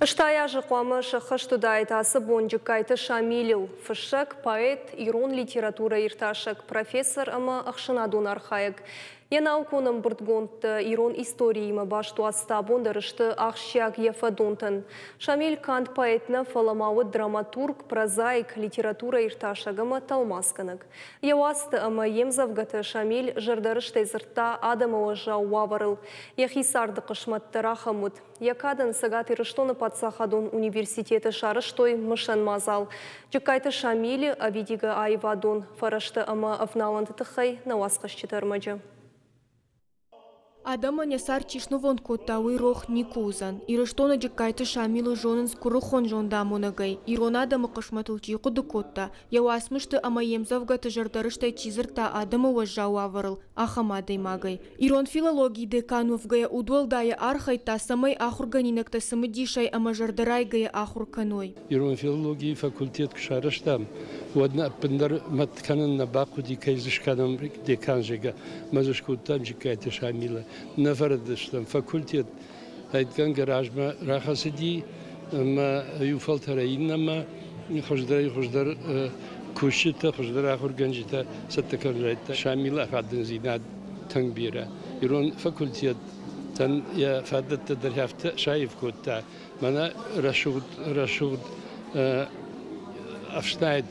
80 азы хъуамӕ сӕххӕст уыдаид ацы бон Джыккайты Шамилыл. Фыссӕг, поэт, ирон литературӕиртасӕг, профессор ӕмӕ ӕхсӕнадон архайӕг. Йӕ наукон ӕмбырдгондты ирон историимӕ баст уацтӕ абон дӕр сты ахсджиаг йӕ фӕдонтӕн. Шамил канд поэт нӕ, фӕлӕ ма уыд драматург, прозаик, литературӕиртасӕг ӕмӕ тӕлмацгӕнӕг. Йӕ уацты ӕмӕ йе мдзӕвгӕты Шамил зӕрдӕрыстӕй дзырдта адӕмы уӕззау уавӕрыл. Йӕхи царды хъысмӕт дӕр ахӕм уыд. Йӕ кадӕн Цӕгат Ирыстоны паддзахадон университеты сарӕзтой мысӕн мадзал. Джыккайты Шамилы ӕвидигӕ аивадон фӕрӕзты ӕмӕ ӕвналӕнты тыххӕй нӕ уацхӕсджыты ӕрмӕджы. Адӕмӕн йӕ цард чи снывонд кодта, уый рох никуы уыдзӕн. Ирыстоны Джыккайты Шамилы зонынц куырыхон зондамонӕгӕй, ирон адӕмы хъысмӕтыл чи хъуыды кодта, йӕ уацмысты ӕмӕ йе мдзӕвгӕты зӕрдӕрыстӕй чи дзырдта адӕмы уӕззау уавӕрыл, ахӕм адӕймагӕй. Ирон филологийы декан уӕвгӕйӕ удуӕлдайӕ архайдта, цӕмӕй ахуыргӕнинӕгтӕ цымыдисӕй ӕмӕ зӕрдӕрайгӕйӕ ахуыр кӕной. Ирон филологийы факультет куы сарӕзтам, уӕд нӕ ӕппындӕр мӕт кӕнын нӕ бахъуыди, кӕй дзы скӕнӕм декан, зӕгъгӕ. Мӕ дзы скодтам Джыккайты Шамилы. Нӕ фӕрӕдыстӕм. Факультет хӕйтгӕнгӕ размӕ рахӕцыди ӕмӕ иу фӕлтӕрӕй иннӕмӕ хуыздӕрӕй-хуыздӕр кусджытӕ, хуыздӕр ахуыргӕнджытӕ цӕттӕ кӕнын райдыдта. Шамилы ахадындзинад тынг бирӕ. Ирон факультетӕн йӕ фадӕттӕ дӕр афтӕ саив кодта. Мӕнӕ рӕсугъд, рӕсугъд ӕфснайд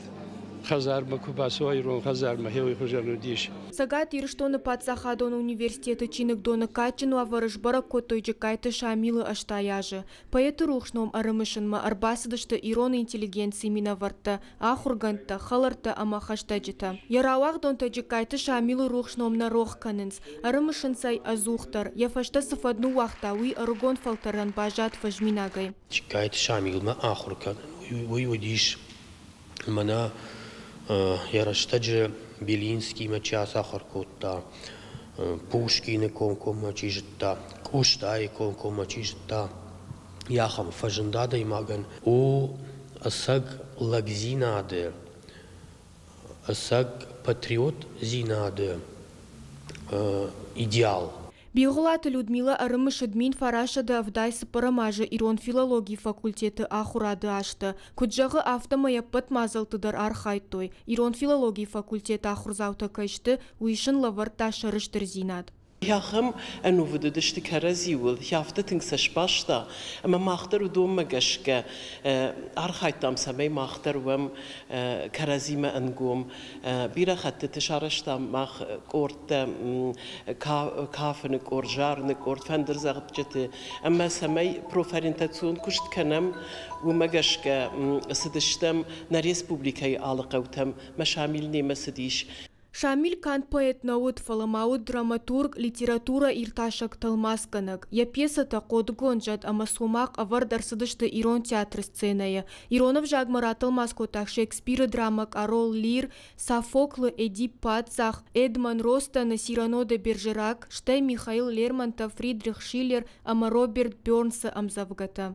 хӕдзармӕ куы бацӕуа, ирон хӕдзармӕ, хеуый хуызӕн уыдис. Цӕгат Ирыстоны паддзахадон университеты чиныгдоны кадджын уавӕры сбӕрӕг кодтой Джыккайты Шамилы 80 азы. Поэты рухс ном ӕрымысынмӕ ӕрбацыдысты ирон интеллигенцийы минӕвӕрттӕ, ахуыргӕндтӕ, хӕлӕрттӕ ӕмӕ хӕстӕджытӕ. Йӕ рауагъдонтӕ Джыккайты Шамилы рухс ном нӕ рох кӕнынц, ӕрымысынц ӕй ӕдзухдӕр. Йӕ фӕстӕ цы фӕд ныууагъта, уый ӕрыгон фӕлтӕрӕн баззад фӕзминагӕй. Джыккайты Шамилмӕ ахуыр кӕнын, уый уыдис мӕнӕ йӕ рӕстӕджы Белинскимӕ чи ацахуыр кодта, Пушкины комкоммӕ чи зыдта, Къостайы комкоммӕ чи зыдта, ахӕм фӕзынд адӕймагӕн у ӕцӕг лӕгдзинады, ӕцӕг патриотдзинады идеал. Бигъуылаты Людмила ӕрымысыд 1974 азы ирон филологийы факультеты ахуырады азтӕ. Куыд зӕгъы, афтӕмӕй ӕппӕт мадзӕлтты дӕр архайдтой. Ирон филологийы факультеты ахуырдзаутӕ кӕй сты, уый сын лӕвӕрдта сӕрыстырдзинад. Ахӕм ӕнувыд уыдысты кӕрӕдзиуыл, афтӕ тынг сӕ сбаста, ӕмӕ мах дӕр уыдонмӕ гӕсгӕ архайдтам, цӕмӕй мах дӕр уӕм кӕрӕдзимӕ ӕнгом. Бирӕ хӕттыты сарӕзтам мах къордтӕ, кафыны къорд, зарыны къорд, фӕндырдзӕгъдджыты, ӕмӕ цӕмӕй профориентацион куыст кӕнӕм, уымӕ гӕсгӕ цыдыстӕм нӕ республикӕйы алы хъӕутӕм. Мӕ Шамил немӕ цыдис. Шамил канд поэт нӕ уыд, фӕлӕ ма уыд драматург, литературӕ иртасӕг, тӕлмацгӕнӕг. Йӕ пьесӕтӕ «Хъодыгонд зӕд» ӕмӕ «Цомахъ» ӕвӕрд ӕрцыдысты ирон театры сценӕйы. Ирон ӕвзагмӕ ратӕлмац кодта Шекспиры драмӕ «Къарол Лир», Софоклы «Эдип паддзах», Эдмон Ростаны «Сирано де Бержерак», стӕй Михаил Лермонтов, Фридрих Шиллер ӕмӕ Роберт Бёрнсы ӕмдзӕвгӕтӕ.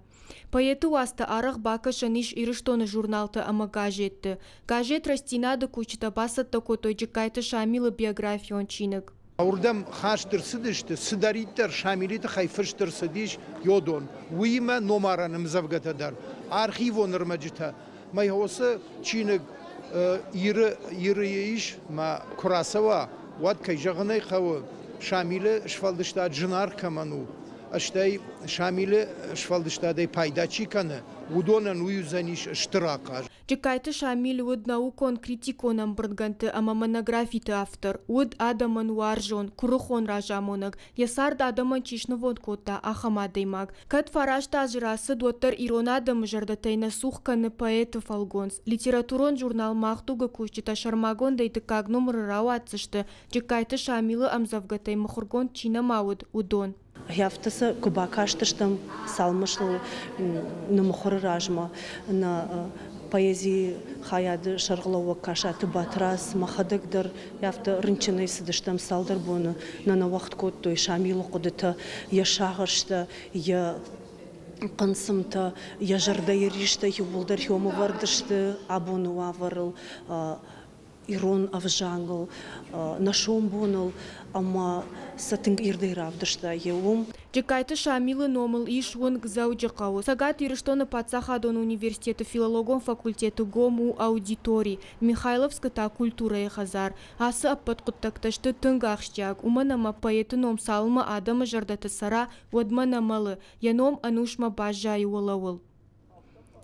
Поэты уацтӕ арӕх бакӕсӕн ис Ирыстоны журналтӕ ӕмӕ газетты. Газет «Рӕстдзинад-ы» кусджытӕ бацӕттӕ кодтой Джыккайты Шамилы биографион чиныг. Уырдӕм хаст ӕрцыдысты, цыдӕриддӕр Шамилы тыххӕй фыст ӕрцыдис йодон, уыимӕ номарӕн ӕмдзӕвгӕтӕ дӕр, архивон ӕрмӕджытӕ. Мӕ уыцы чиныг Иры, Иры ис, мӕ куы рацӕуа, уӕд, кӕй зӕгъын ӕй хъӕуы, Шамилы сфӕлдыстад зынаргъ кӕмӕн у, стӕй Шамилы сфӕлдыстадӕй пайда чи кӕны, уыдонӕн уый уыдзӕнис стыр ахъаз. Джыккайты Шамил уыд наукон-критикон ӕмбырдгӕндты ӕмӕ монографиты автор, уыд адӕмӕн уарзон, куырыхон разамонӕг, йӕ цард адӕмӕн чи снывонд кодта, ахӕм адӕймаг. Кӕд 9 азы рацыд, уӕддӕр ирон адӕмы зӕрдӕтӕй нӕ цух кӕны поэты фӕлгонц. Литературон журнал «Мах дуг»-ы кусджытӕ сӕрмагондӕй дыккаг номыры рауадздзысты, Джыккайты Шамилы ӕмдзӕвгӕтӕй мыхуыргонд чи нӕма уыд, уыдон. Афтӕ сӕ куы бакастыстӕм цалмысыл нымыхуыры размӕ нӕ поэзийы хайады сӕргълӕууӕг Касаты Батрадз, мӕхӕдӕг дӕр афтӕ рынчынӕй цыдыстӕм цалдӕр боны, нӕ нӕ уӕгъд кодтой Шамилы хъуыдытӕ, йӕ сагъӕстӕ, йӕ хъынцымтӕ, йӕ зӕрдӕйы ристӕ иууылдӕр иумӕ ӕвӕрд сты абоны уавӕрыл. Ирон ӕвзагыл, нӕ сомбоныл ӕмӕ сӕ тынг ирдӕй равдыста йе уым. Джыккайты Шамилы номыл ис уынг Дзӕуджыхъӕуы. Цӕгат Ирыстоны паддзахадон университеты филологон факультеты гом у аудитори, Михайловскы та культурӕйы хӕдзар. Ацы ӕппӕт хъуыддӕгтӕ сты тынг ахсджиаг, уымӕн ӕмӕ поэты ном цалынмӕ адӕмы зӕрдӕты цӕра, уӕдмӕ нӕ мӕлы, йӕ ном ӕнусмӕ баззайы уӕлӕуыл.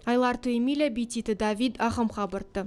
Айларты Эмилия, Бититы Давид, ахӕм хабӕрттӕ.